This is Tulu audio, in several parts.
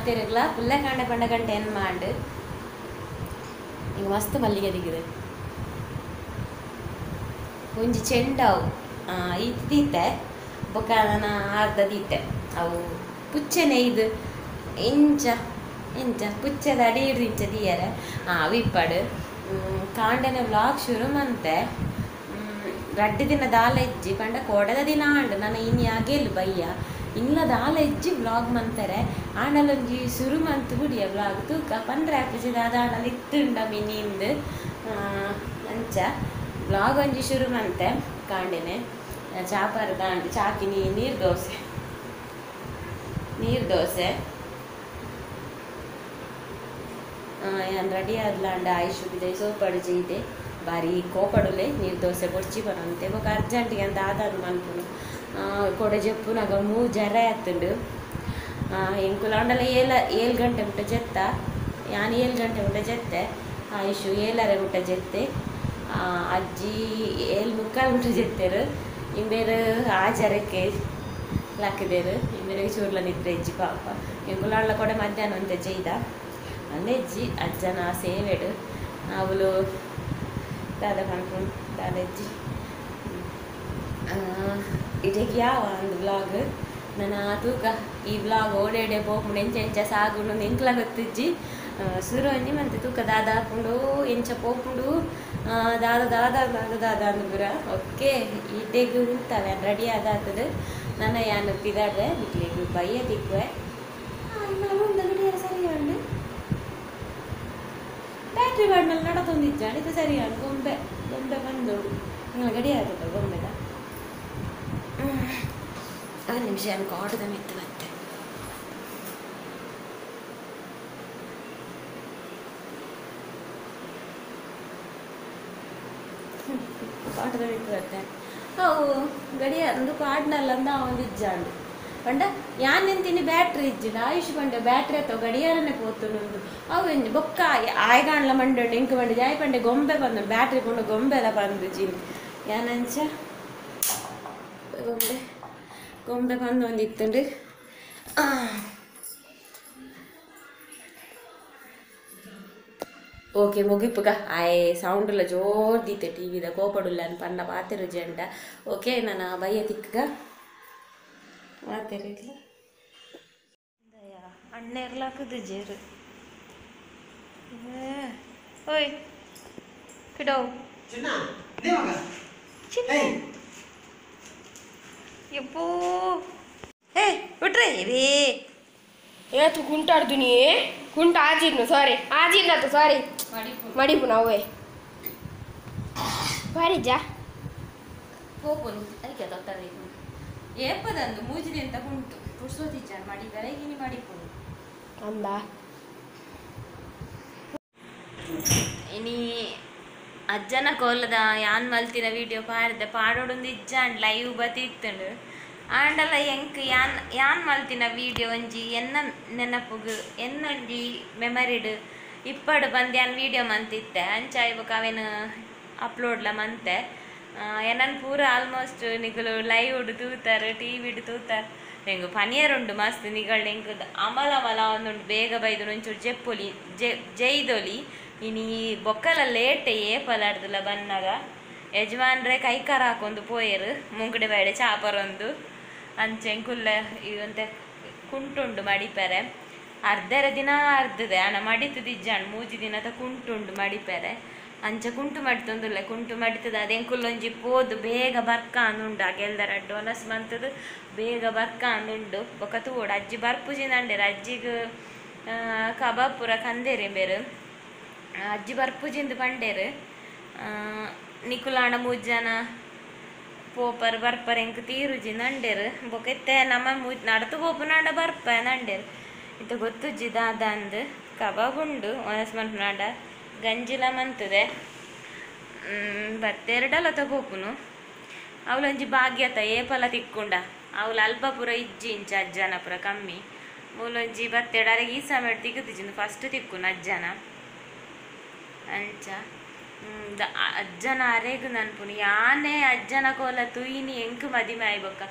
ಮಾತೆರೆಗ್ಲ ಪುಲ್ಲೆ ಕಾಂಡೆ ಪಂಡ ಗಂಟೆ ಏನು ಮಾಂಡು ಹಿಂಗೆ ಮಸ್ತ್ ಮಲ್ಲಿಗೆ ದಿಗಿದೆ ಒಂಜಿ ಚೆಂಡವು ಈತ್ ದೀತೆ ಬೊಕ್ಕ ನನ್ನ ಅರ್ಧ ದೀತೆ ಅವು ಪುಚ್ಚೆನೆ ಇದು ಇಂಚ ಇಂಚ ಪುಚ್ಚೆದ ಅಡಿ ಹಿಡ್ದು ಇಂಚ ದೀಯರೆ ಅವು ಇಪ್ಪಡು ಕಾಂಡೆನೆ ವ್ಲಾಗ್ ಶುರು ಮಂತೆ ರಡ್ಡು ದಿನ ದಾಲ ಇಜ್ಜಿ ಪಂಡ ಕೋಡದ ದಿನ ಆಂಡು ನಾನು ಇನ್ನು ಅಗೆಲ್ ಬಯ್ಯ ಇಲ್ಲ ದಾಲ ಇಜ್ಜಿ ವ್ಲಾಗ್ ಮಂತಾರೆ ಆಂಡಲೊಂಜಿ ಶುರು ಮಂತು ಗುಡಿಯ ವ್ಲಾಗ್ ತೂಕ ಪಂಡ್ರೆ ಆಪುಜಿ ದಾದ ಆಂಡಲ ಇತ್ತುಂಡ ಮಿನಿಂದು ಅಂಚ ವ್ಲಾಗ್ ಒಂಜಿ ಶುರು ಮಂತೆ ಕಾಂಡೆನೆ ಚಾಪರದ ಆಂಡು ಚಾಕಿನಿ ನೀರು ದೋಸೆ ನೀರು ದೋಸೆ ಯಾನ್ ರೆಡಿ ಆದ್ಲಾಂಡ ಆಯುಷ್ ಬಿದೆ ಸೋಪಡು ಜೀದೆ ಬಾರಿ ಕೋಪಡುಲೆ ನೀರು ದೋಸೆ ಬೊಡ್ಚಿ ಬರಂತೆ ಬೊಕ ಅರ್ಜೆಂಟಿಗೆ ಅಂತ ಆದಾದ ಮನ್ಪುನು ಕೊಡೆ ಜಪ್ಪುನಾಗ ಮೂ ಜರ ಆತುಂಡು ಎಂಕುಲಾಂಡಲ 7 ಗಂಟೆ ಮುಟ್ಟ ಜೆತ್ತ ಯಾನ್ 7 ಗಂಟೆ ಮುಟ್ಟ ಜೆತ್ತೆ ಆಯುಷು 7:30 ಮುಟ್ಟ ಜೆತ್ತೆ ಅಜ್ಜಿ 7:45 ಮುಟ್ಟ ಜೆತ್ತೇರು ಇಂಬೇರು ಆಜರಕ್ಕೆ ಲಕ್ಕದೇರು ಇಂಬೇರಿಗೆ ಚೂರ್ಲ ನಿದ್ರೆ ಅಜ್ಜಿ ಪಾಪ ಎಂಕುಲಾಂಡಲ ಕೊಡೆ ಮಧ್ಯಾಹ್ನ ಒಂತೆ ಜೈದ ಅಂದೆಜ್ಜಿ ಅಜ್ಜನ ಸೇವೆಡು ಅವಳು ದಾದ ಪನ್ಪುನು ದಾದಜ್ಜಿ ಇಡೀ ಯಾವ ಒಂದು ವ್ಲಾಗ್ ನನ್ನ ತೂಕ ಈ ವ್ಲಾಗ್ ಓಡೇಡೆ ಪೋಪುಂಡು ಎಂಚ ಎಂಚ ಸಾಗುಂಡು ಎಂಕ್ಲ ಗೊತ್ತಿಜ್ಜಿ ಸುರು ಒಂಜಿ ಮಂತೆ ತೂಕ ದಾದ ಹಾಪುಂಡು ಎಂಚ ಪೋಪುಂಡು ದಾದ ದಾದ ದಾದ ದಾದ ಅಂದ್ಪುರ ಓಕೆ ಇಡೆಗ್ ಉಂತವೆ ರೆಡಿ ಆದಾತದ ನನ್ನ ಯಾನ್ ಪಿದಾಡ್ರೆ ನಿಕ್ಲೆಗ್ ಬಯ್ಯ ತಿಕ್ಕುವೆ ಗಡಿಯಾರ ಸರಿ ಉಂಡು ಬ್ಯಾಟ್ರಿ ಬಾಡ್ನಲ್ಲಿ ನಡತೊಂದಿಜ್ಜಾಂಡ್ ಇದು ಸರಿ ಉಂಡು ಗೊಂಬೆ ಗೊಂಬೆ ಬಂದೋಡು ನಿಂಗಳ ಗಡಿ ಆತದ ಗೊಂಬೆದ ಒಂದು ನಿಮಿಷ ನಾನು ಕಾಟದ ಮಿತ್ತು ಮತ್ತೆ ಕಾಟದ ಮಿತ್ತು ಬತ್ತೆ ಅವು ಗಡಿಯಾರ ಒಂದು ಕಾಡ್ನಲ್ಲ ಅಂದ ಒಂದು ಇಜ್ಜಾಂಡು ಪಂಡ ಯಾನ್ ನಿಂತೀನಿ ಬ್ಯಾಟ್ರಿ ಇಜ್ಜಿಡ ಆಯುಷ್ ಪಂಡ ಬ್ಯಾಟ್ರಿ ಅಥವಾ ಗಡಿಯಾರನೇ ಪೋತುಂಡು ಅವು ಎಂಜಿ ಬೊಕ್ಕ ಆಯ್ಗಾಣ್ಲ ಮಂಡೆ ಎಂಕ್ ಮಂಡೆ ಜಾಯ್ ಪಂಡೆ ಗೊಂಬೆ ಬಂದು ಬ್ಯಾಟ್ರಿ ಪಂಡ ಗೊಂಬೆಲ ಬಂದು ಜಿನ್ ಯಾನಂಚ ಗೊಂಬೆ ಗೊಂಬೆ ಬಂದು ಒಂದು ಇತ್ತುಂಡು ಓಕೆ ಮುಗಿಪುಗ ಆಯ್ ಸೌಂಡ್ಲ ಜೋರ್ ದೀತೆ ಟಿ ವಿದ ಕೋಪಡುಲ್ಲ ಅನ್ ಪಂಡ ಪಾತೆರು ಜಂಡ ಓಕೆ ನಾನು ಬಯ್ಯ ತಿಕ್ಕಗ ಮಾತೆರಿಲ್ಲ ಅಣ್ಣೆರ್ಲಾಕದು ಜೇರು ಓಯ್ ಕಿಡೋ ಚಿನ್ನ ದೇವಾಗ ಚಿನ್ನ ಯಪ್ಪೋ ಏ ಬಿಟ್ರೆ ಇವೇ ಏತು ಕುಂಟಾಡ್ದು ನೀ ಕುಂಟ ಆಜಿರ್ನು ಸಾರಿ ಆಜಿರ್ನತು ಸಾರಿ ಮಡಿಪು ನಾವೇ ಬಾರಿಜಾ ಪೋಪುನು ಅದಕ್ಕೆ ತೊತ್ತಾರೆ ಏಪದಂದು ಮೂಜಿದೆ ಅಂತ ಕುಂಟು ಪುರ್ಸೋತಿಜ್ಜಾನ್ ಮಾಡಿ ಬೆಳಗಿನಿ ಮಡಿಪುನು ಅಂದ ಇನಿ ಅಜ್ಜನ ಕೋಲದ ಯಾನ್ ಮಲ್ತಿನ ವಿಡಿಯೋ ಪಾಡ್ದೆ ಪಾಡೋಡೊಂದು ಇಜ್ಜಾಂಡ್ ಲೈವ್ ಬತ್ತಿತ್ತುಂಡು ಆಂಡಲ ಎಂಕ್ ಯಾನ್ ಯಾನ್ ಮಲ್ತಿನ ವಿಡಿಯೋ ಒಂಜಿ ಎನ್ನ ನೆನಪುಗು ಎನ್ನೊಂಜಿ ಮೆಮರಿಡ್ ಇಪ್ಪಡು ಬಂದು ಯಾನ್ ವಿಡಿಯೋ ಮಂತಿತ್ತೆ ಅಂಚ ಇವಾಗ ಅವೇನು ಅಪ್ಲೋಡ್ಲ ಮಂತೆ ಎನ್ನನ್ ಪೂರ ಆಲ್ಮೋಸ್ಟ್ ನಿಗುಲು ಲೈವ್ ತೂತಾರೆ ಟಿ ವಿಡ್ ತೂತಾರೆ ಎಂಗು ಪನಿಯರುಂಡು ಮಸ್ತ್ ನಿಗಳು ಎಂಕ್ ಅಮಲ ಅಮಲ ಒಂದುಂಡು ಬೇಗ ಬೈದು ಒಂಚೂರು ಜೆಪ್ಪೊಲಿ ಜೈದೊಲಿ ಇನಿ ಬೊಕ್ಕಲ ಲೇಟೆ ಏಪಲಾಡ್ದಲ್ಲ ಬನ್ನಾಗ ಯಜಮಾನ್ರೆ ಕೈಕಾರ ಹಾಕೊಂಡು ಪೋಯರು ಮುಂಗಡೆ ಬೇಡ ಚಾಪರೊಂದು ಅಂಚೆಂಕುಲ್ಲ ಇವಂತೆ ಕುಂಟುಂಡು ಮಡಿಪೆರೆ ಅರ್ಧರ ದಿನ ಅರ್ಧದೆ ಅಣ ಮಡಿತದಿಜ್ಜಾಣ್ ಮೂಜಿ ದಿನದ ಕುಂಟುಂಡು ಮಡಿಪೆರೆ ಅಂಚ ಕುಂಟು ಮಡಿತೊಂದುಲ್ಲ ಕುಂಟು ಮಡಿತದ ಅದೆಂಕುಲ್ಲೊಂಜಿ ಪೋದು ಬೇಗ ಬರ್ಕ ಅಂದುಂಡು ಅಗೆಲ್ದರ ಡೋನಸ್ ಮಂತದು ಬೇಗ ಬರ್ಕ ಅಂದುಂಡು ಬೊಕ ತೂವೊಡು ಅಜ್ಜಿ ಬರ್ಪುಜಿ ನಂಡೇರು ಅಜ್ಜಿಗ್ ಕಬಾಬ್ ಪೂರ ಕಂದೇರಿ ಬೇರು ಅಜ್ಜಿ ಬರ್ಪುಜಿಂದು ಪಂಡೇರು ನಿಕುಲಾಂಡ ಮೂಜಿ ಜನ ಪೋಪರ್ ಬರ್ಪರ್ ಎಂಕ್ ತೀರುಜಿ ನಂಡೇರು ಬೊಕ ಇತ್ತೆ ನಮ್ಮ ನಡತು ಪೋಪುನಾಂಡ ಬರ್ಪ ನಂಡೇರು ಇತ್ತೆ ಗೊತ್ತುಜ್ಜಿ ದಾದ ಅಂದ್ ಕಬಾಬ್ ಉಂಡು ಒನಸ್ ಮನ್ಪುನಾಂಡ ಗಂಜಿಲ ಮಂತದೆ ಬತ್ತೆರಡಲ ತಗೋಪುನು ಅವಳೊಂಜಿ ಭಾಗ್ಯತ ಏಪಲ ತಿಕ್ಕುಂಡ ಅವಳು ಅಲ್ಪ ಪೂರ ಇಜ್ಜಿ ಇಂಚ ಅಜ್ಜನ ಪೂರ ಕಮ್ಮಿ ಮೂಲೊಂಜಿ ಬತ್ತೆರಡು ಅರೆಗೆ ಈ ಸಮಯ ತಿಕ್ಕುತ್ತಿಜ್ಜಿಂದು ಫಸ್ಟ್ ತಿಕ್ಕುನು ಅಜ್ಜನ ಅಂಚ. ಅಜ್ಜನ ಅರೆಗ್ ನನ್ಪುನು ಯಾನೆ ಅಜ್ಜನ ಕೋಲ ತುಯಿನಿ ಎಂಕ್ ಮದಿಮೆ ಆಯ್ಬೊಕ್ಕ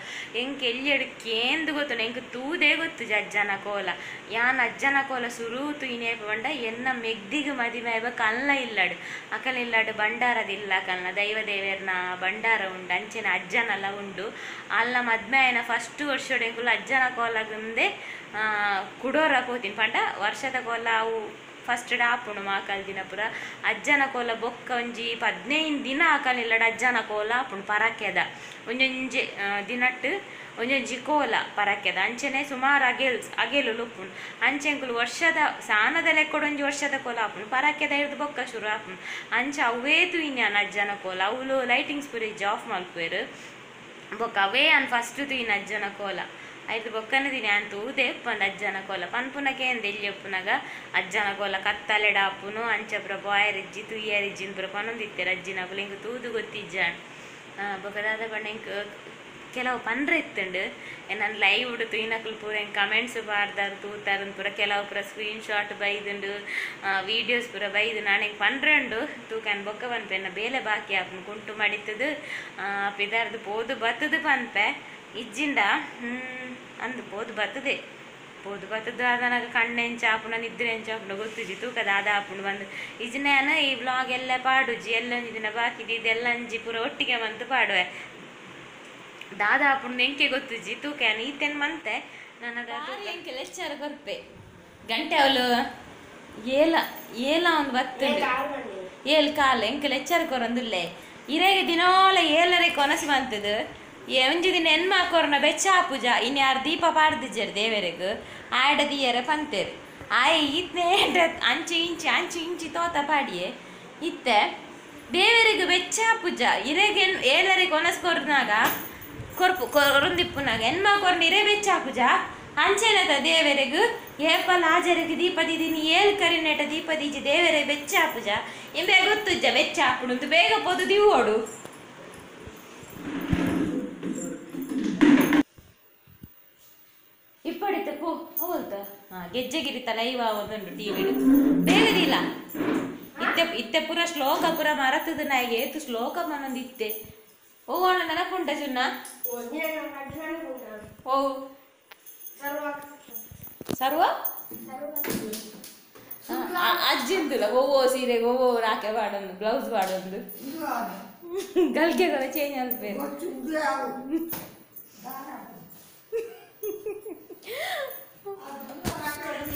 ಎಂಕ್ ಎಲ್ಯಡ್ ಕೇಂದು ಗೊತ್ತುಂಡು ಎಂಕ್ ತೂದೇ ಗೊತ್ತುಜಿ ಅಜ್ಜನ ಕೋಲ ಯಾನ್ ಅಜ್ಜನ ಕೋಲ ಸುರು ತುಯಿನಿ ಪಂಡ ಎನ್ನ ಮೆಗ್ದಿಗ್ ಮದಿಮೆ ಆಯ್ಬೊಕ್ಕ ಅಲ್ಲ ಇಲ್ಲಡ್ ಅಕಲ್ ಇಲ್ಲಡ್ ಭಂಡಾರದಿಲ್ಲ ಅಕಲ್ನ ದೈವ ದೇವೆರ್ನ ಭಂಡಾರ ಉಂಡು ಅಂಚೆನ ಅಜ್ಜನಲ ಉಂಡು ಅಲ್ಲ ಮದ್ಮೆ ಆಯ್ನ ಫಸ್ಟ್ ವರ್ಷಡ್ ಎಂಕುಲು ಅಜ್ಜನ ಕೋಲಗುಂದೆ ಕುಡೋರ ಪೋತಿನಿ ಪಂಡ ವರ್ಷದ ಕೋಲ ಅವು ಫಸ್ಟ್ ಆಪುಂಡು ಮಾಕಲ್ ದಿನ ಪೂರ ಅಜ್ಜನ ಕೋಲ ಬೊಕ್ಕ ಒಂಜಿ 15 ದಿನ ಆಕಲಿಲ್ಲಡ ಅಜ್ಜನ ಕೋಲ ಆಪುಂಡು ಪರಕೆದ ಒಂಜೊಂಜಿ ದಿನಟ್ಟು ಒಂಜೊಂಜಿ ಕೋಲ ಪರಕೆದ ಅಂಚೆನೆ ಸುಮಾರು ಅಗೆಲು ಉಪ್ಪುಂಡು ಅಂಚೆಂಕುಲು ವರ್ಷದ ಸಾನದ ಲೆಕ್ಕಡ್ ಒಂಜಿ ವರ್ಷದ ಕೋಲ ಆಪುಂಡು ಪರಕೆದ ಹಿಡ್ದು ಬೊಕ್ಕ ಶುರು ಆಪುಂಡು ಅಂಚ ಅವೇ ತೂಯಿನ ಅಜ್ಜನ ಕೋಲ ಅವುಲು ಲೈಟಿಂಗ್ಸ್ ಪೂರ ಇಜ್ಜಿ ಆಫ್ ಮಲ್ಪುವೆರ್ ಬೊಕ್ಕ ಅವೇ ಅನ್ ಫಸ್ಟ್ ತೂಯಿನ ಅಜ್ಜನ ಕೋಲ ಐದು ಬೊಕ್ಕನ ದಿನ ಅಂತ ತೂದೆ ಪಂಡ ಅಜ್ಜನ ಕೋಲ ಪನ್ಪುನಕ್ಕೆ ಎಂದ ಎಲ್ಲಿ ಒಪ್ಪುನಾಗ ಅಜ್ಜನ ಕೋಲ ಕತ್ತಲೆಡ ಆಪುನು ಅಂಚ ಪುರ ಬಾಯರಿಜ್ಜಿ ತುಯ್ಯರಿಜ್ಜಿನ ಪುರ ಪನೊಂದಿತ್ತೆರ್ ಅಜ್ಜಿನಕುಲು ಎಂಕ್ ತೂದು ಗೊತ್ತಿಜ್ಜ ಬೊಕ್ಕ ದಾದ ಪಂಡ ಎಂಕ್ ಕೆಲವು ಪನ್ರೆ ಇತ್ತುಂಡು ನನ್ ಲೈವ್ ತೂಯಿನಕುಲು ಪೂರ ಎಂಕ್ ಕಮೆಂಟ್ಸ್ ಪಾಡ್ದಾರ್ ತೂತಾರ್ ಪೂರ ಕೆಲವು ಪೂರ ಸ್ಕ್ರೀನ್ ಶಾಟ್ ಬೈದುಂಡು ವೀಡಿಯೋಸ್ ಪೂರ ಬೈದು ನಾನು ಎಂಕ್ ಪನ್ರೆ ಉಂಡು ತೂಕನ್ ಬೊಕ್ಕ ಪನ್ಪೆ ಎನ್ನ ಬೇಲೆ ಬಾಕಿ ಆಪುನು ಕುಂಟು ಮಡಿತದು ಪಿದಾರ್ದು ಪೋದು ಬತ್ತದು ಪನ್ಪೆ ಇಜ್ಜಿಂಡ ಅಂದು ಪೋದು ಬರ್ತದೆ ಪೋದು ಬರ್ತದೆ ಆದನಾಗ ಕಣ್ಣೆಂಚ ಆಪುಂಡು ನಿದ್ರೆ ಎಂಚ ಆಪುಂಡು ಗೊತ್ತುಜಿ ತೂಕದ ಆದ ಆಪುಂಡು ಬಂದು ಇಜ್ಜಿನ ಈ ವ್ಲಾಗ್ ಎಲ್ಲ ಪಾಡುಜಿ ಎಲ್ಲ ಒಂಜಿ ದಿನ ಬಾಕಿ ಇದೆಲ್ಲ ಅಂಜಿ ಪೂರ ಒಟ್ಟಿಗೆ ಬಂತು ಪಾಡುವೆ ದಾದ ಆಪುಂಡು ಎಂಕೆ ಗೊತ್ತುಜಿ ತೂಕ ಈತೇನು ಮಂತೆ ನನ್ನ ಎಂಕೆ ಲೆಚ್ಚಾರ ಕೊರ್ಪೆ ಗಂಟೆ ಅವಳು ಏಲ ಏಲ ಒಂದು ಬತ್ತುಂಡು ಏಲ್ ಕಾಲ ಎಂಕೆ ಲೆಚ್ಚಾರ ಕೊರೊಂದುಲ್ಲೆ ಇರೆಗೆ ದಿನೋಲ ಏಲರೆ ಕೊನಸು ಬಂತದು ಒಂಜಿ ದಿನ ಎನ್ಮ ಕೊರ್ನ ಬೆಚ್ಚ ಪೂಜಾ ಇನ್ ಯಾರು ದೀಪ ಪಾಡ್ದಿಜ್ಜೆರ್ ದೇವರೆಗ್ ಆಡ ದಿಯರ ಪಂತೇರು ಆಯ್ ಇತ್ನೆ ಅಂಚೆ ಇಂಚಿ ಅಂಚೆ ಇಂಚಿ ತೋತ ಪಾಡಿಯೆ ಇತ್ತೆ ದೇವರಿಗೆ ಬೆಚ್ಚ ಪೂಜಾ ಇರೆಗೆ ಏಲರೆ ಕೊನಸ್ ಕೊರ್ನಾಗ ಕೊರ್ಪು ಕೊರೊಂದಿಪ್ಪುನಾಗ ಎನ್ಮ ಕೊರ್ನ ಇರೆ ಬೆಚ್ಚ ಪೂಜಾ ಅಂಚೆನದ ದೇವರೆಗ್ ಏಪಲ್ ಆಜರಿಗೆ ದೀಪ ದೀದಿನಿ ಏಲ್ ಕರಿನೇಟ ದೀಪ ದೀಜಿ ದೇವರೆ ಬೆಚ್ಚ ಪೂಜಾ ಇಂಬೆ ಗೊತ್ತುಜ್ಜ ಬೆಚ್ಚ ಆಪುಡು ಬೇಗ ಪೋದು ದಿವೋಡು ಇಪ್ಪಡಿತ ಪೋ ಅವಲ್ತ ಗೆಜ್ಜೆಗಿರಿತ ಲೈವ್ ಆವೊಂದುಂಡು ಟಿವಿ ಬೇಗದಿಲ್ಲ ಇತ್ತೆ ಇತ್ತೆ ಪೂರ ಶ್ಲೋಕ ಪೂರ ಮರತದ ನಾಯಿಗೆ ಏತು ಶ್ಲೋಕ ಮನೊಂದು ಇತ್ತೆ ಓ ಅಣ್ಣ ನೆನಪುಂಟ ಚುನ್ನ ಓ ಸರ್ವ ಅಜ್ಜಿಂದುಲ ಓವೋ ಸೀರೆಗೆ ಓವೋ ರಾಕೆ ಪಾಡೊಂದು ಬ್ಲೌಸ್ ಪಾಡೊಂದು ಗಲ್ಗೆ ಕೊರ ಚೇಂಜ್ ಅಲ್ಪೇರು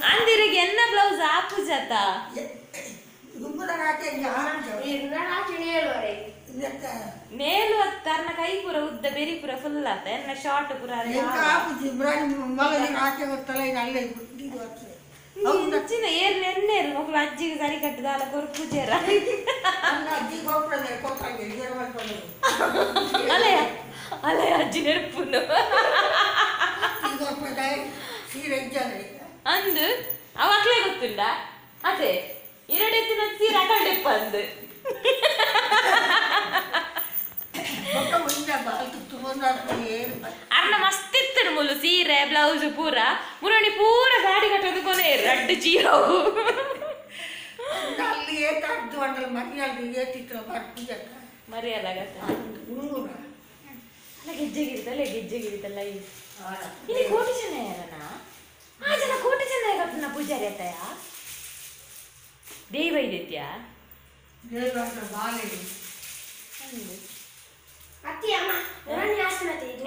ಅಂದಿರಿಗೆ ಎನ್ನ ಬ್ಲೌಸ್ ಆಪುಜತ ನೇಲು ತರ್ನ ಕೈ ಪೂರ ಉದ್ದ ಬೆರಿ ಪೂರ ಫುಲ್ ಆತ ಎನ್ನ ಶಾರ್ಟ್ ಪೂರ ಏರ್ ನೆನ್ನೇರು ಮಕ್ಕಳು ಅಜ್ಜಿಗೆ ಸರಿ ಕಟ್ಟದ ಅಲ್ಲ ಕೊರ್ಪುಜೇರ ಅಲ್ಲಯ್ಯ ಅಲ್ಲಯ್ಯ ಅಜ್ಜಿ ನೆರ್ಪುನು ಅಂದು ಅವಾಗ್ಲೇ ಗೊತ್ತಿಲ್ಲ ಅದೇ ಎರಡೆತ್ತಿನ ಸೀರೆ ಅಕಂಡಿಪ್ಪ ಅಂದು ಅರ್ನ ಮಸ್ತ್ ಇತ್ತು ಮುಲು ಸೀರೆ ಬ್ಲೌಸ್ ಪೂರ ಮುರಣಿ ಪೂರ ಗಾಡಿ ಕಟ್ಟೋದು ಕೊನೆ ರಡ್ಡು ಚೀರೋ ಮರಿಯಲ್ಲ ಅಲ್ಲ ಗೆಜ್ಜೆಗಿರಿತಲ್ಲ ಗೆಜ್ಜೆಗಿರಿತಲ್ಲ ಇಲ್ಲಿ ಕೋಟಿ ಜನ ಯಾರನ ಆ ಜನ ಕೋಟಿ ಜನ ಕಟ್ಟನ ಪೂಜಾರಿ ಅತ್ತಯ ದೇವ ಇದೆತ್ಯಾ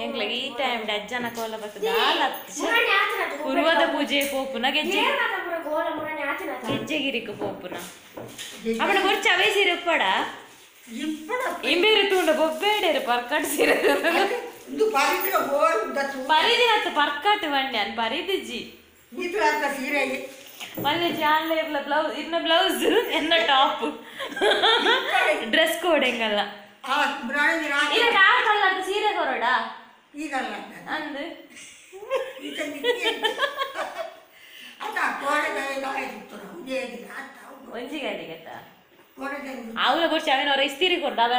ಎಂಕ್ಲಗೆ ಈ ಟೈಮ್ ಅಜ್ಜನ ಕೋಲ ಬರ್ತದೆ ಪೂರ್ವದ ಪೂಜೆ ಪೋಪುನ ಗೆಜ್ಜೆ ಗೆಜ್ಜೆಗಿರಿಕು ಪೋಪುನ ಅವನ ಬೊರ್ಚ ಅವೇ ಸೀರೆ ಉಪ್ಪಡ ಇಂಬೇರು ತೂಂಡ ಬೊಬ್ಬೇಡೇರು ಪರ್ಕಟ್ ಸೀರೆ ಪರಿದಿನತ್ತ ಪರ್ಕಟ್ ಬಂಡೆ ಪರಿದಿಜ್ಜಿ ಮಲ್ಲೆ ಜಾನ್ಲೆ ಬ್ಲೌಸ್ ಇನ್ನ ಬ್ಲೌಸ್ ಎನ್ನ ಟಾಪ್ ಡ್ರೆಸ್ ಕೋಡ್ ಹೆಂಗಲ್ಲ ಇಲ್ಲ ಆ ಕಲರ್ ಸೀರೆ ಕೊರಡ ಅಂದು ಒಂಜಿಗಾಲಿಗತ್ತ ಅವಳ ಕೊರ್ಚಿ ಅವನವರ ಇಸ್ತಿರಿ ಕೊರ್ಡ ಅವ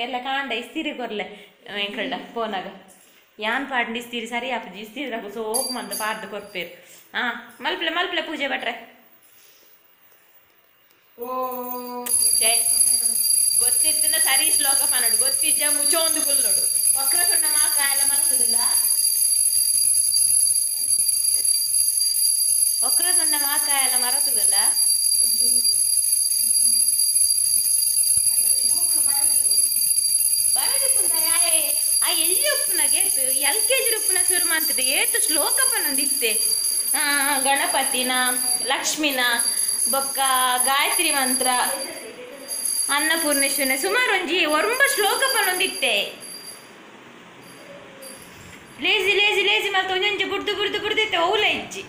ಎಲ್ಲ ಕಾಂಡ ಇಸ್ತಿರಿ ಕೊರ್ಲೆ ಎಂಕಲ್ಡ ಫೋನಾಗ ಯಾನ್ ಪಾಡ್ಂಡ್ ಇಸ್ತಿರಿ ಸರಿ ಆಪುಜಿ ಇಸ್ತಿರಿ ರಾಕು ಸೋಪ್ ಮಂದ ಪಾಡ್ದು ಕೊರ್ಪೇರು. ಹಾ ಮಲ್ಪಲೆ ಮಲ್ಪಲೆ ಪೂಜೆ ಭಟ್ರೆ. ಓ ಜೈ. ಗೊತ್ತಿತ್ತಿನ ಸರಿ ಶ್ಲೋಕ ಪನಡು ಗೊತ್ತಿಜ್ಜ ಮುಚೋಂದು ಕುಲ್ಲೋಡು ವಕ್ರತುಂಡ ಮಹಾಕಾಯ ಮನಸ್ಸುದಿಲ್ಲ ವಕ್ರತುಂಡ ಮಹಾಕಾಯ ಎಲ್ಲ ಮರತುದಿಲ್ಲ ಆ ಎಲ್ಲಿ ಉಪ್ಪುನಾಗ ಏತು ಎಲ್ ಕೆ ಜಿ ಉಪ್ಪುನ ಶುರು ಮಾಡ್ತಿದ್ದೆ ಏತು ಶ್ಲೋಕ ಪನೊಂದಿತ್ತೆ ಗಣಪತಿನ ಲಕ್ಷ್ಮಿನ ಬೊಕ್ಕ ಗಾಯತ್ರಿ ಮಂತ್ರ ಅನ್ನಪೂರ್ಣೇಶ್ವರನ ಸುಮಾರು ಒಂಜಿ ಒರಂಬ ಶ್ಲೋಕ ಪನೊಂದಿತ್ತೆ ಲೇಜಿ ಲೇಜಿ ಲೇಜಿ ಮತ್ತೆ ಒಂಜೊಂಜಿ ಬುಡ್ದು ಬುಡ್ದು ಬುಡ್ದಿತ್ತೆ ಓಲ ಇಜ್ಜಿ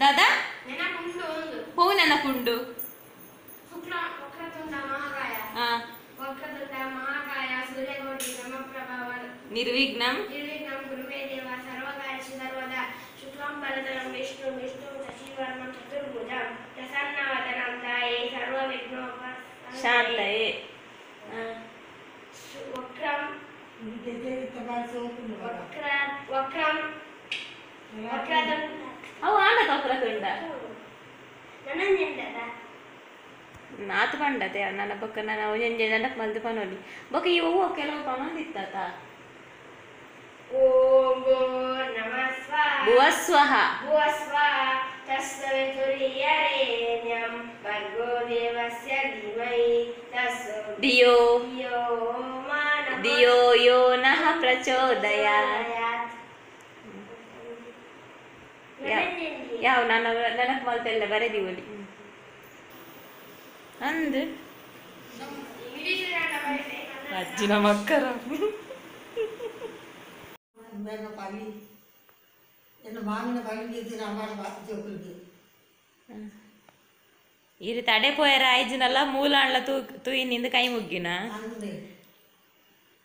ದಾದಾ ಹೋ ನೆನಪುಂಡು ನಿರ್ವಿಘ್ನಂ ಗುರುಮೇ ದೇವ ಸರ್ವಕಾರ್ಯೇಷು ಸರ್ವದಾ ಶುಕ್ಲಾಂ ಬಲಧರಂ ವಿಷ್ಣು ವಿಷ್ಣು ಶಶಿವರ್ಣಂ ಚತುರ್ಭುಜಂ ಪ್ರಸನ್ನವದನಂ ಧ್ಯಾಯೇ ಸರ್ವವಿಘ್ನೋಪ ಶಾಂತಯೇ ವಕ್ರಂ ವಕ್ರ ವಕ್ರಂ ವಕ್ರತುಂಡ ಅವು ಆಂಡ ವಕ್ರತುಂಡ ನನಂಜೆಂದದ ನಾತು ಪಂಡತೆ ನನ್ನ ಬೊಕ್ಕ ನನ್ನ ಒಂಜೊಂಜೆ ನೆನಪು ಮಲ್ದು ಪನೊಲಿ ಬೊಕ್ಕ ಈ ಹೂವು ಕೆಲವು ಪನೊಂದಿತ್ತಾತ ಓಂ ನಮಃ ಸ್ವಾಹ ಭುವಸ್ವಃ ಭುವಸ್ವಃ ತಸ್ಸವಿತುರ್ವರೇಣ್ಯಂ ಭರ್ಗೋ ದೇವಸ್ಯ ಧೀಮಹಿ ತಸ್ಸೋ ಧಿಯೋ ಧಿಯೋ ಮಾನಃ ಧಿಯೋ ಯೋ ನಃ ಪ್ರಚೋದಯಾತ್. ಯಾವ ನಾನು ನೆನಪು ಮಲ್ತೆಲ್ಲ ಬರೆದಿವಲಿ ಅಂದು ಅಜ್ಜಿನ ಮಕ್ಕಳ ಈ ತಡೆ ಪೋಯರ ಐಜಿನಲ್ಲ ಮೂಲಾಂಡ್ಲ ತೂ ತೂಯಿನಿಂದ ಕೈ ಮುಗ್ಗಿನ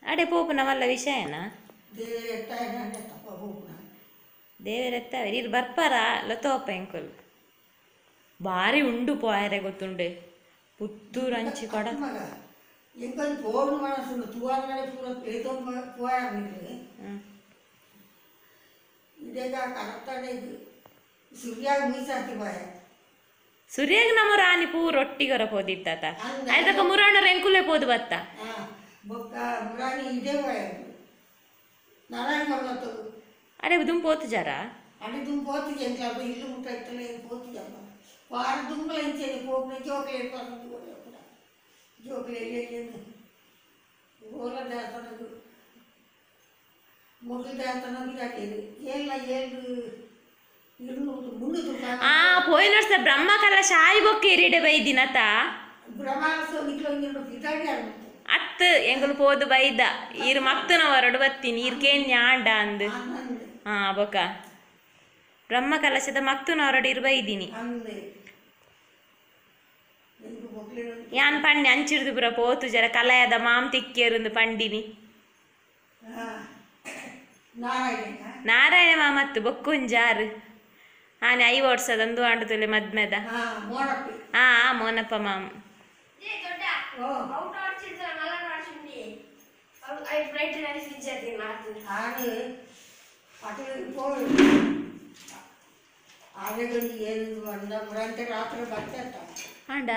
ಅಡೆ ಪೋಪುನ ಮಲ್ಲ ವಿಷಯನ ದೇವರೆತ್ತ ಇರು ಬರ್ಪಾರ ಲತೋಪ ಎಂಕುಲ್ ಭಾರಿ ಉಂಡು ಪೋಯರೆ ಗೊತ್ತುಂಡೆ ಪುತ್ತೂರು ಅಂಚಿ ಕೊಡ ಸೂರ್ಯಾಗ ನಮ್ಮ ರಾಣಿ ಪೂ ರೊಟ್ಟಿಗರ ಪೋದಿತ್ತಾತ ಆಯ್ತಕ್ಕ ಮುರಾಣ ರೆಂಕುಲೆ ಪೋದು ಬತ್ತ ಅರೆ ದುಂಬು ಪೋತು ಜರ ಆ ಪೋಯಿನ ವರ್ಷ ಬ್ರಹ್ಮ ಕಲ ಶಾಯಿ ಬೊಕ್ಕ ಎರಿಡೆ ಬೈದಿನತ ಅತ್ತು ಎಂಗುಲು ಪೋದು ಬೈದ ಈರು ಮಕ್ತನ ಹೊರಡು ಬತ್ತೀನಿ ಈರ್ ಕೇನ್ ಆಂಡ ಅಂದು ಹಾ ಬೊಕ್ಕ ಬ್ರಹ್ಮ ಕಲಶದ ಮಕ್ತನ ಹೊರಡು ಇರು ಬೈದಿನಿ ಯಾನ್ ಪಂಡಿ ಅಂಚಿರ್ದು ಪುರ ಪೋತು ಜರ ಕಲಯದ ಮಾಮ್ ತಿಕ್ಕೇರುಂದು ಪಂಡಿನಿ ನಾರಾಯಣ ಮಾಮತ್ತು ಬೊಕ್ಕೊಂಜಾರು ಆನೆ I ಓಡ್ಸದಂದು ಆಂಡು ತುಲೆ ಮದ್ಮೆದ ಆ ಮೋನಪ್ಪ ಮಾಮ್ ಆಂಡ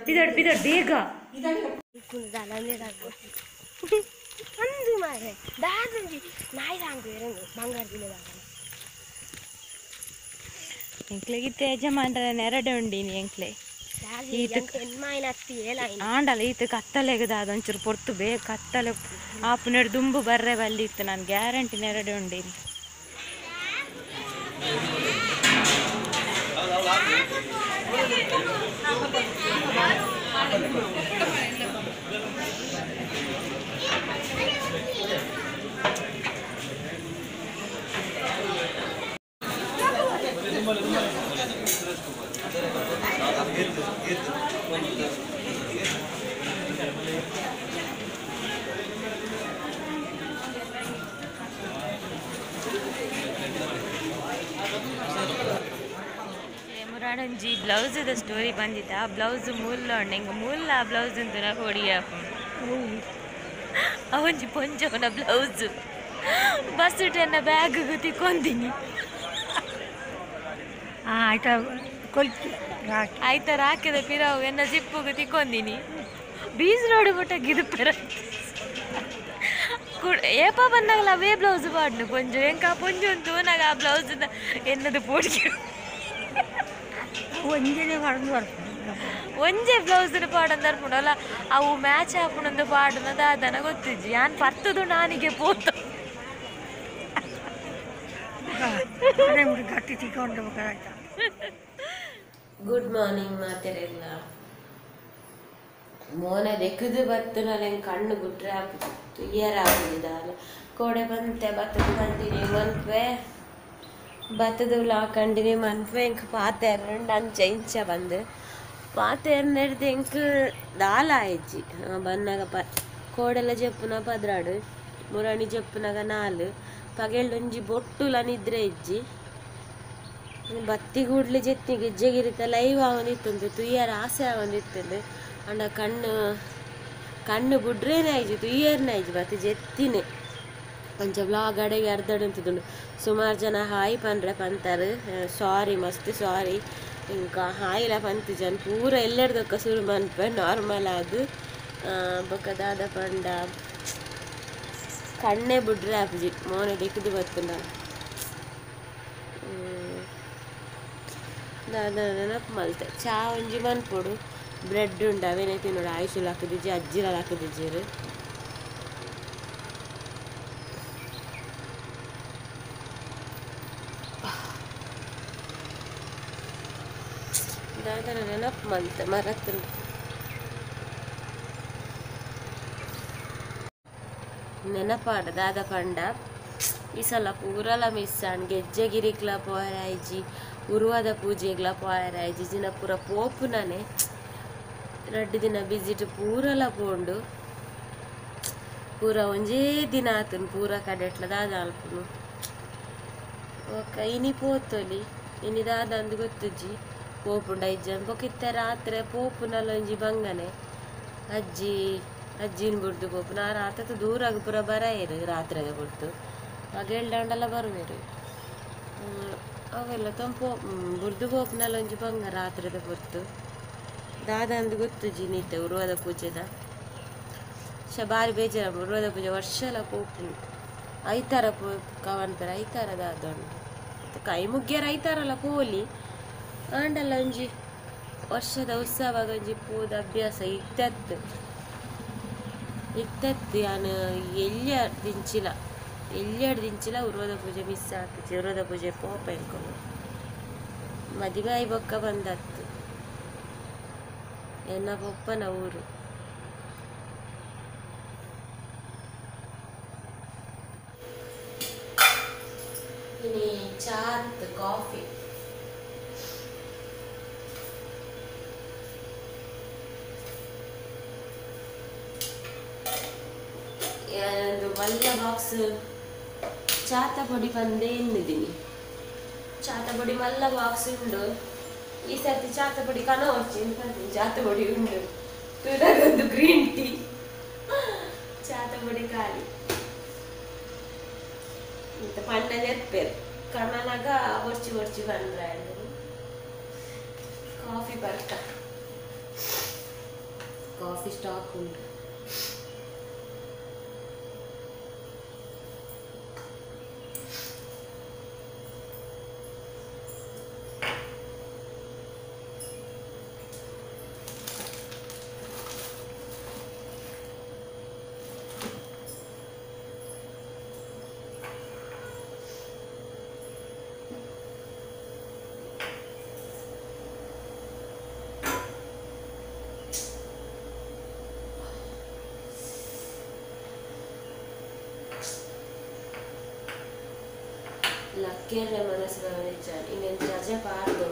ಪಿದೊಡ್ ಪಿದೊಡ್ ಬೇಗ ಅಂದು ಮಾರೆ ದಾದಂಜಿ ನಾಯಿ ಸಾಂಗು ಇರಂದು ಬಂಗಾರ ಎಂಕ್ಲೆಗಿತ್ತೆ ಯಜಮಾನ್ರ ನೆರಡೆ ಉಂಡಿನಿ ಎಂಕ್ಲೆ ಆಂಡಲ ಈತ ಕತ್ತಲೆಗದ ಅದೊಂಚೂರು ಪೊರ್ತು ಬೇಗ ಕತ್ತಲೆ ಆಪುನೆಡ್ ದುಂಬು ಬರ್ರೆ ಬಲ್ಲಿತ್ತು ನಾನು ಗ್ಯಾರಂಟಿ ನೆರಡೆ ಉಂಡಿನಿ ಮುರಾಡಂಜಿ ಬ್ಲೌಸ್ the story ಬಂದಿತ್ತ ಆ ಬ್ಲೌಸ್ ಮೂಲ ಉಂಡು ಮೂಲ ಆ ಬ್ಲೌಸ್ ಅಂತ ಹೊಡಿಯಪ್ಪ ಅವಂಜಿ ಪೊಂಜವನ ಬ್ಲೌಸ್ ಬಸ್ ಟೆನ್ನ ಬ್ಯಾಗ್ ತಿಕ್ಕೊಂದಿನಿ ಆಯ್ತಾ ರಾಕಿದ ಪಿರಾವು ಎನ್ನ ಜಿಪ್ಪುಗು ತಿಕ್ಕೊಂದಿನಿ ಬೀಚ್ ರೋಡ್ ಮುಟ್ಟ ಗಿದುಪೆರ ಏಪ ಬಂದಾಗಲ ಅವೇ ಬ್ಲೌಸ್ ಪಾಡ್ನು ಪೊಂಜು ಎಂಕ ಪೊಂಜು ತೂನಾಗ ಆ ಬ್ಲೌಸ್ ಎನ್ನದು ಪೋಡಿಗೆ ಒಂಜೆ ಬ್ಲೌಸ್ ಪಾಡಂದರ್ಪುಂಡಲ್ಲ ಅವು ಮ್ಯಾಚ್ ಆಪುಣಂದು ಪಾಡುನ ದಾದನ ಗೊತ್ತಿಜ್ಜಿ ಯಾನ್ ಪರ್ತದು ನಾನಿಗೆ ಪೋತು ಗುಡ್ ಮಾರ್ನಿಂಗ್ ಮಾತೆರೆಲ್ಲ ಮೋನೆ ದೆಕ್ಕದು ಬತ್ತುನಲ್ಲ ಕಣ್ಣು ಗುಟ್ರೆ ಆಪುತ್ತು ಇಯರ್ ಆಪುದಿದಾಲ ಕೋಡೆ ಬಂತೆ ಬತ್ತದ ಕಂಟಿನ್ಯೂ ಮನ್ಪೆ ಬತ್ತದ ವ್ಲಾಗ್ ಕಂಟಿನ್ಯೂ ಮನ್ಪೆ ಎಂಕ್ ಪಾತೆರ್ನುಂಡು ಅಂಚ ಇಂಚ ಬಂದು ಪಾತೆರ್ನೆಡ್ದು ಎಂಕ್ ದಾಲ ಆಯ್ಜಿ ಬನ್ನಾಗ ಪ ಕೋಡೆಲ್ಲ ಜಪ್ಪುನ 12 ಮುರಣಿ ಜಪ್ಪುನಾಗ 4 ಪಗೆಲ್ಡೊಂಜಿ ಬೊಟ್ಟುಲ ನಿದ್ರೆ ಇಜ್ಜಿ ಬತ್ತಿ ಕೂಡ್ಲೆ ಜೆತ್ತಿ ಗೆಜ್ಜೆಗಿರಿತ ಲೈವ್ ಆವೊಂದಿತ್ತುಂದು ತುಯ್ಯರ ಆಸೆ ಆವೊಂದಿತ್ತುಂಡು ಅಂಡ ಕಣ್ಣು ಕಣ್ಣು ಬುಡ್ರೇನೆ ಆಯ್ಜಿ ತುಯ್ಯರ್ನೆ ಆಯ್ಜಿ ಬತ್ತಿ ಜೆತ್ತಿನೇ ಅಂಚ ವ್ಲಾಗ್ ಅಡೆಗೆ ಅರ್ಧಡುಂತುಂಡು ಸುಮಾರು ಜನ ಹಾಯ್ ಪನ್ರೆ ಪಂತಾರೆ ಸಾರಿ ಮಸ್ತ್ ಸಾರಿ ಇಂಕ ಹಾಯಿಲ ಪಂತು ಜನ ಪೂರ ಎಲ್ಲೆಡ್ದೊಕ್ಕ ಸುರು ಮನ್ಪೆ ನಾರ್ಮಲ್ ಆದ್ ಬೊಕ್ಕ ದಾದ ಪಂಡ ಕಣ್ಣೇ ಬುಡ್ರೆ ಆಪುಜಿ ಮೋನೆ ದಿಕ್ಕದು ಬತ್ತುಂಡ ದಾದ ನೆನಪು ಮಲ್ತೆ ಚಾ ಒಂಜಿ ಮನ್ಪೊಡು ಬ್ರೆಡ್ ಉಂಡು ಅವೇನೆ ತಿನ್ನೋಡು ಆಯುಷುಲು ಹಾಕುದಿಜ್ಜಿ ಅಜ್ಜಿಲ ಹಾಕುದಿಜ್ಜಿರು ದಾದನ ನೆನಪು ಮಲ್ತೆ ಮರತ್ತುಂಡು ನೆನಪಾಡ ದಾದ ಪಂಡ ಈ ಸಲ ಪೂರಲ ಮಿಸ್ ಆಂಡ್ ಗೆಜ್ಜೆಗಿರಿಕ್ಲ ಪೋಯರಾಯ್ಜಿ ಉರುವಾದ ಪೂಜೆಗ್ಲ ಪೋಯರಾಯ್ಜಿ ಜಿನ ಪೂರ ಪೋಪುನನೆ ರಡ್ಡು ದಿನ ಬಿಸಿಟ್ ಪೂರಲ ಪೋಂಡು ಪೂರ ಒಂಜೇ ದಿನ ಆತನು ಪೂರ ಕಡೆಟ್ಲ ದಾದ ಅಲ್ಪುನು ಬೊಕ್ಕ ಇನಿ ಪೋತೊಲಿ ಇನಿ ದಾದ ಅಂದು ಗೊತ್ತುಜ್ಜಿ ಪೋಪುಂಡ ಇಜ್ಜನ್ ಬೊಕ್ಕ ಇತ್ತೆ ರಾತ್ರೆ ಪೋಪುನಲ ಒಂಜಿ ಬಂಗನೆ ಅಜ್ಜಿ ಅಜ್ಜಿನ ಬುಡ್ದು ಪೋಪುನ ಆ ರಾತ್ರೆ ದೂರಾಗ ಪೂರ ಬರಾಯೆರು ರಾತ್ರೆದ ಬುಡ್ದು ಪಗೆಲ್ಡಾಂಡಲ ಬರುವೆರು ಅವೆಲ್ಲ ತಂಪು ಬುಡ್ದು ಪೋಪುನಲ ಒಂಜಿ ಬಂಗ ರಾತ್ರೆದ ಪೊರ್ತು ದಾದ ಅಂದು ಗೊತ್ತುಜ್ಜಿ ನೀತೆ ಉರುವಾದ ಪೂಜೆದ ಶ ಬಾರಿ ಬೇಜಾರ ಉರುವಾದ ಪೂಜೆ ವರ್ಷಲ ಪೋಪುನು ಐತಾರ ಪೋ ಕವನ್ಪೆರ ಐತಾರ ದಾದ ಉಂಡು ಕೈ ಮುಗ್ಯರ ಐತಾರಲ್ಲ ಪೋಲಿ ಆಂಡಲ ಒಂಜಿ ವರ್ಷದ ಉತ್ಸವದ ಒಂಜಿ ಪೋದ ಅಭ್ಯಾಸ ಇತ್ತತ್ತು ಇತ್ತತ್ತು ಯಾನ್ ಎಲ್ಯ ದಿಂಚಿಲ ಎಲ್ಯಡ್ ದಿಂಚಿಲ ಉರುವಾದ ಪೂಜೆ ಮಿಸ್ ಆತಿಜಿ ಉರುವಾದ ಪೂಜೆ ಪೋಪ ಎಂಕೊಂಡು ಮದಿಮೆ ಆಯಿ ಬೊಕ್ಕ ಬಂದತ್ತು ಎನ್ನ ಪೊಪ್ಪನ ಊರು ಇನಿ ಚಾತ್ ಕಾಫಿ ಒಂದು ಮಲ್ಲ ಬಾಕ್ಸ್ ಚಾತ ಪೊಡಿ ಬಂದೇ ಎನ್ನಿದ್ದೀನಿ ಚಾತ ಪೊಡಿ ಮಲ್ಲ ಬಾಕ್ಸ್ ಉಂಡು ಈ ಸರ್ತಿ ಚಾತ ಪೊಡಿ ಕಣ ಚಾತ ಪೊಡಿ ಉಂಡು ಒಂದು ಗ್ರೀನ್ ಟೀ ಚಾತ ಪೊಡಿ ಖಾಲಿ ಇಂತ ಪಣ್ಣ ನೆರ್ಪೇರು ಕಣನಾಗ ಒರ್ಚಿ ಒರ್ಚಿ ಬಂದ್ರೆ ಕಾಫಿ ಬರ್ತ ಕಾಫಿ ಸ್ಟಾಕ್ ಉಂಟು ಲಕ್ಕೇರೆ ಮನಸ್ಸು ನಿಜ ಇನ್ನೊಂದು ರಜೆ ಪಾಡ್ದು.